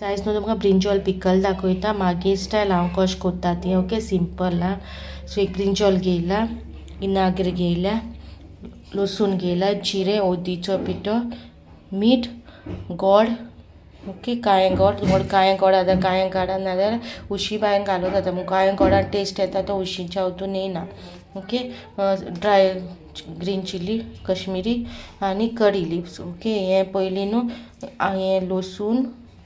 आयज न्हू तुमकां ब्रिंजॉल पिकल दाखयता मागे स्टायल हांव कशें करता ती. ओके सिंपल आं. सो एक ब्रिंजॉल घेयला, विनाग्र घेयला, लसूण घेयला, जिरें, हळदीचो पिठो, मीठ, गोड. ओके कांय गोड गोड कांय गोड आतां कांय काडा नाजाल्यार उशी बायन घालूं जाता. कांय गोडान टेस्ट येता तो उशीच्या हातून येयना. Okay dry green chilli Kashmiri आनी कडी लिव्स. ओके हें पयलीं न्हू हें लसूण,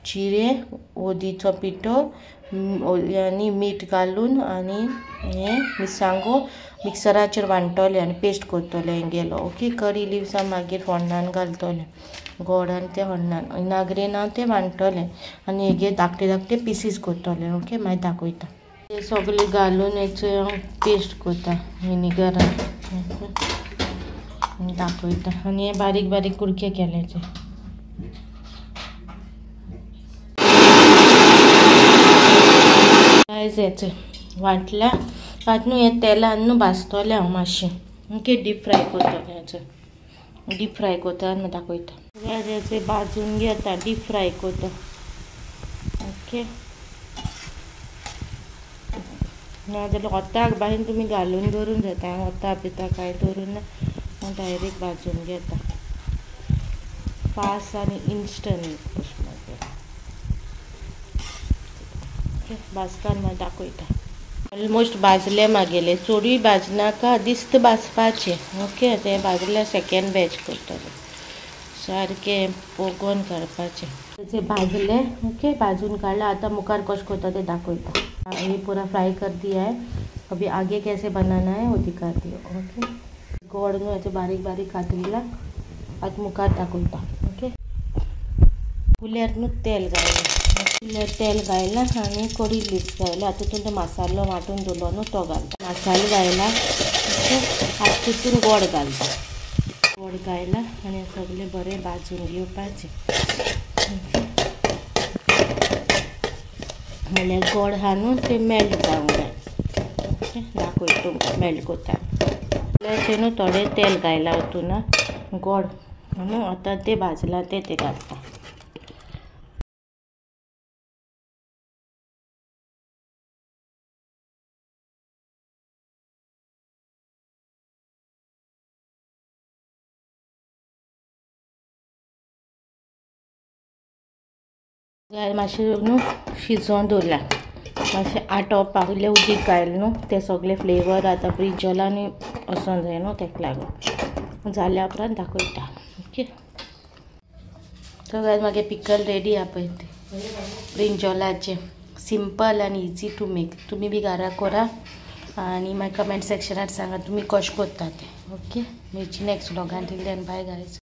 जिरें, हळदीचो पिठो आनी मीठ घालून आनी हें मिरसांगो मिक्सराचेर वांट्टलें आनी पेस्ट करतलें हेंगेलो. ओके कडी लिव्स मागीर फोण्णान घालतलें, गोड आनी तें फोण्णान विनाग्रेन हांव तें वांट्टलें आनी हेगे धाकटे धाकटे पिसीस करतलें. ओके मागीर दाखयता. ते सगळे घालून हेचो हांव पेस्ट करता विनेगरान दाखयता. आनी हे बारीक बारीक कुडके केले. हेचें वांटल्या आतां न्हू हें तेलान न्हू भाजतलें हांव मातशें. ओके डीप फ्राय करतलें हेचो. डीप फ्राय करता आनी दाखयता. हेचें भाजून घेता, डीप फ्राय करता. ओके नाजाल्यार ओताक बायन तुमी घालून दवरून जाता. हांव ओता बिता कांय दवरून ना, हांव डायरेक्ट भाजून घेता. फास्ट आनी इन्स्टंट कशें मागीर. ओके भाजता मागीर दाखयता. ऑलमोस्ट भाजले मागेले, चडूय भाजनाका, दिस्त भाजपाचें. ओके तें भाजले सेकेंड बॅच करतलें, सारकें पोगोन काडपाचें. तें भाजले. ओके भाजून काडलें. आतां मुखार कशें करता तें दाखयता. ये पूरा फ्राई कर दिया है, अभी आगे कैसे बनाना है वो दिखाती हूँ. ओके गोड न्हू हेचो बारीक बारीक कातरिला आतां मुखार दाखयता. ओके कुल्यार न्हू तेल घायलें, कुल्यार तेल घायलां आनी कडी लिव्स घायला. आतां तितून तो मसालो वांटून दवरलो न्हू तो घालता. मसालो घायला. ओके आतां तितून गोड घालता. गोड घायला आनी सगळें बरें भाजून घेवपाचें. म्हणल्यार गोड आहा न्हू तें मेल्ट जावंक जाय. ओके दाखयता तुमकां मेल्ट करता. तें न्हू थोडें तेल घायलां वतून गोड न्हू आतां तें भाजलां तें तें घालता. मातशें न्हू शिजोवन दवरलां, मातशें आटोवपाक इल्लें उदीक घायलें न्हू तें सगळें फ्लेवर आतां ब्रिंजॉलांनी वचोंक जाय न्हू तेका लागून. जाल्या उपरांत दाखयता. ओके सो गायज मागीर पिकल रेडी आहा पळय तें ब्रिंजॉलाचें. सिंपल आनी इजी टू मेक. तुमी बी घरा करा आनी मागीर कमेंट सेक्शनार सांगा तुमी कशें करता तें. ओके मेळची next व्लॉगान. Till then bye guys.